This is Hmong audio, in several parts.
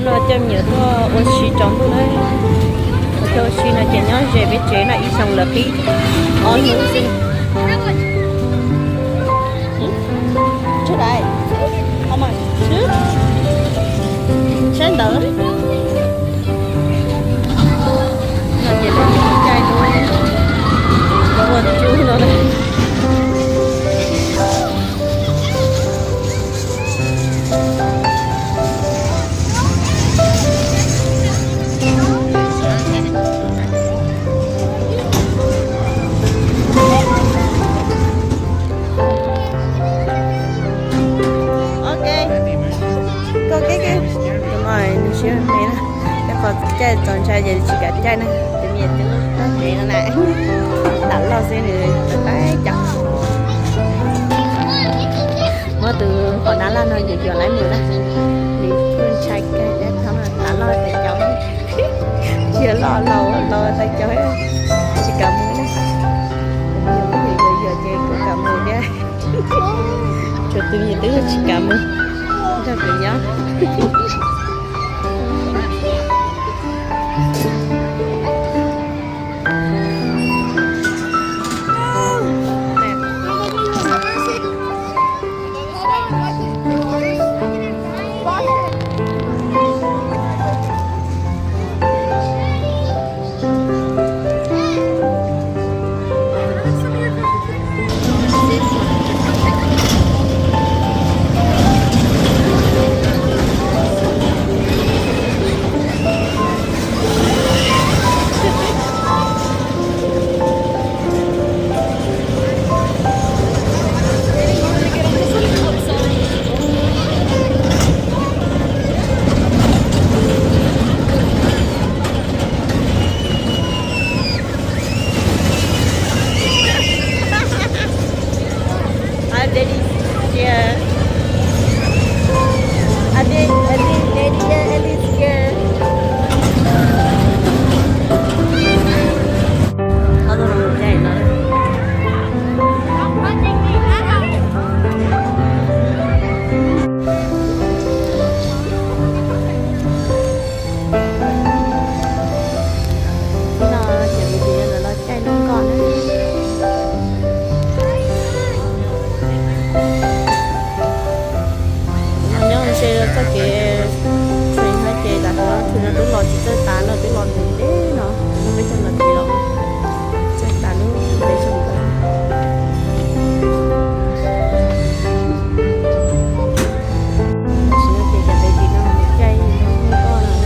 No coj me nyuam tuaj ua si tsaus ntuj na. Coj ua si no ces nyob ze peb tsev no ib xyoos lawv qib ob hnub xwb. Saib ntawd. No ces lawv caij lub, lawv ua tsuj no na. Ok, koj keb keb, tus no nws siab me na, rau qhov caij txaus ntshai ces tsis kam caij na, tus me nyuam twb tag kev no na, lam loj xwb nws tawv tawv cov. Muab tus hom dab laj no yuav yuav lawv mus na, nws kuj ntshai kawg thiab, lam loj tawv cov, yog loj laus laus tawv cov, tsis kam mus na. Kuv me nyuam muab yuav yuav yuav ces kuv kam mus thiab. Tshuav tus me nyuam twb tsis kam mus nrog kuv nyob. Our daddy's here. I think, I think daddy and Ellie is here. Hnub no ces kuv tus yau lawv los caij lub nkoj na. No nyob ze txoj kev tshee hab ces tam sim no twb los tsis txawj tas no, twb los ntev ntev no, no peb cov los tsis los txawj tas lub peb zoo nkauj. Tam sim no ces cov pem tim no caij nkoj no na.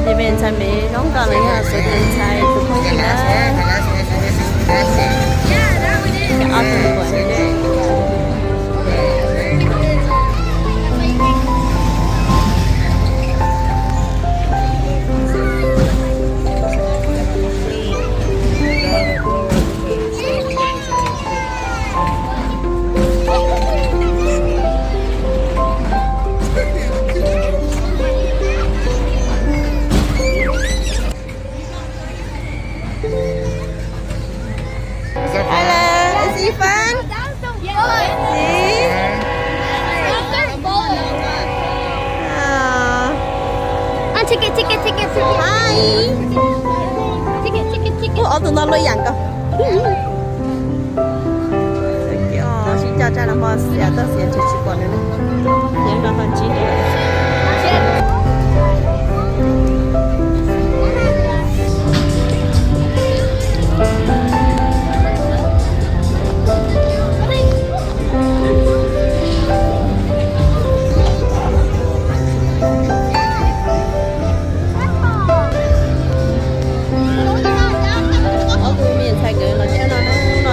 Ces me ntxhais me noob ko los yog xwv tus ntxhais tus phooj ywg na. Ob tug nquam. Hello, is it fun? See? Aw. Aw, ticket, ticket, ticket, ticket. Hi. Ticket, ticket, ticket. Ua ob tug no luaj yam nkaus. Sib coj tsa los hmo xiav toj xiav tsis tsis pom nws na. Nyob rau qhov ntsib nws. Ob tug me ntxhais nkawd los caij no na, no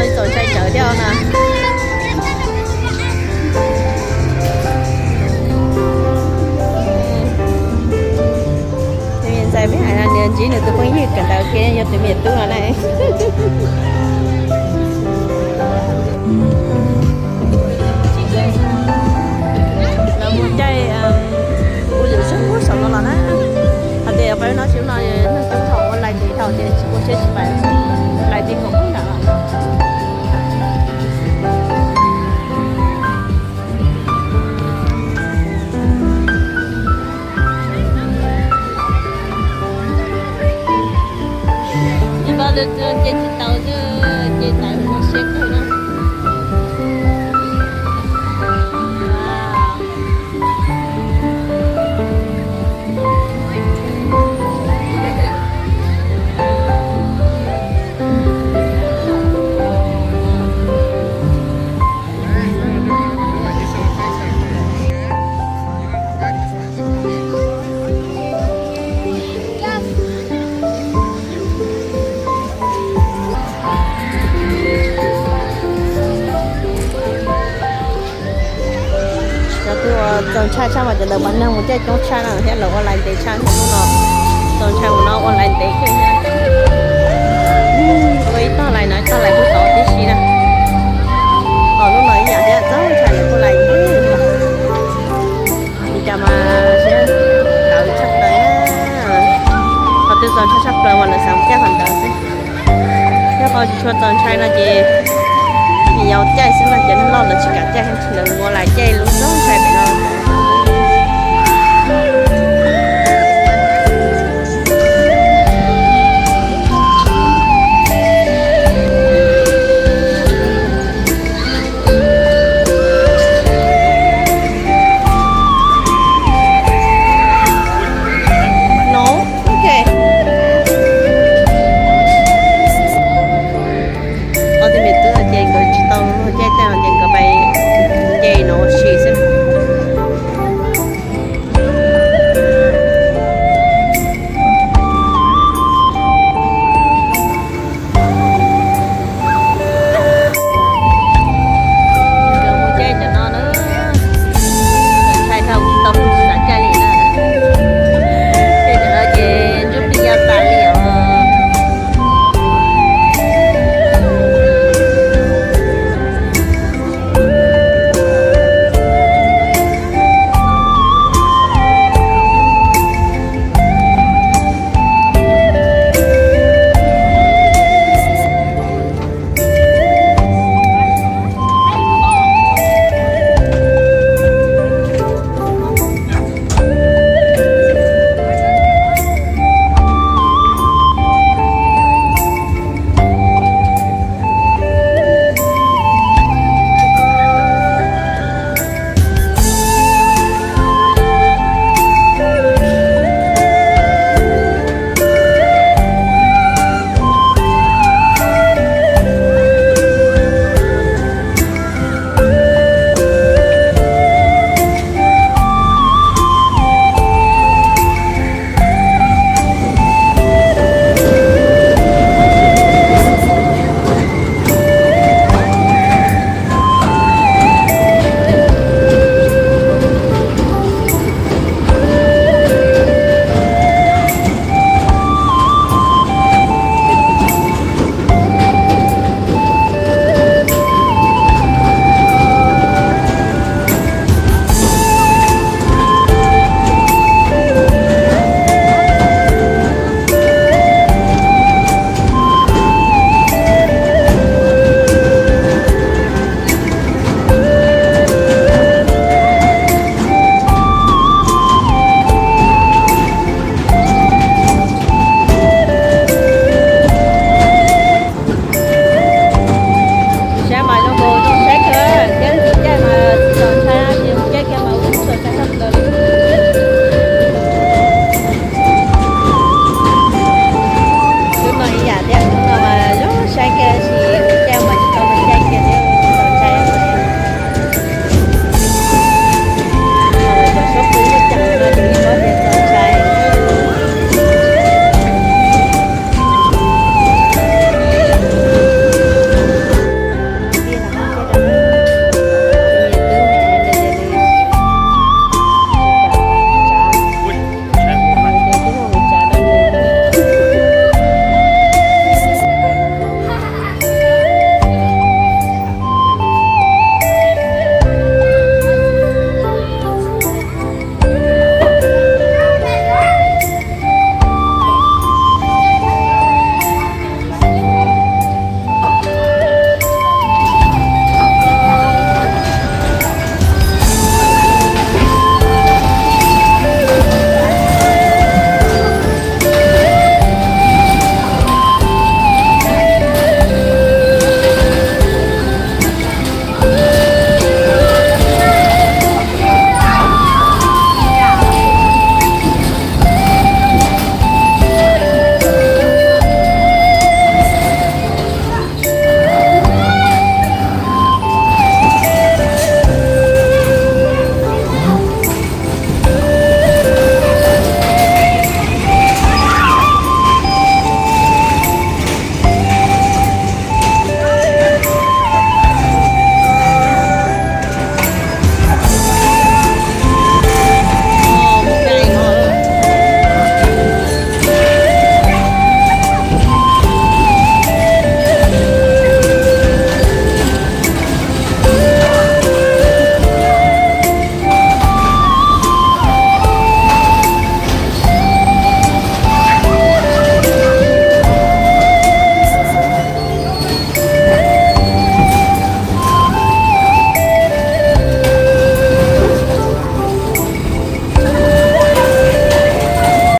Lawv muag caij, kuv ywm sab nkuj saum no los na. Hais tias peb no tsis no neeg coob thaum ua lais ntev thaum ces tsis ua siab tsis pais lais ntev kom poob nram. Ces tsis tau, ces tawm siab kawg na. Cov twb ua txaus ntshai tshaj mas cov ntawd mas neeg mus caij coob tshaj na thiab lawv ua lais ntev tshaj thiab lub no. Txaus ntshai mus no ua lais ntev thiab thiab. Ua ib tog lais no ib tog lais kuj tod tib si na. Tom lub no ib yam thiab txaus ntshai lawv kuj lais ntev. Li cas mas siab tawv tshaj plaws na. Qhov twg txaus ntshai tshaj plaws mas lawv xav mus caij qhov ntawd xwb. Yog qhov tsis tshua txaus ntshai no ces yus caij xwb mas cov neeg loj lawv tsis kam caij, lawv mus ua lais caij lub txaus ntshai pem no.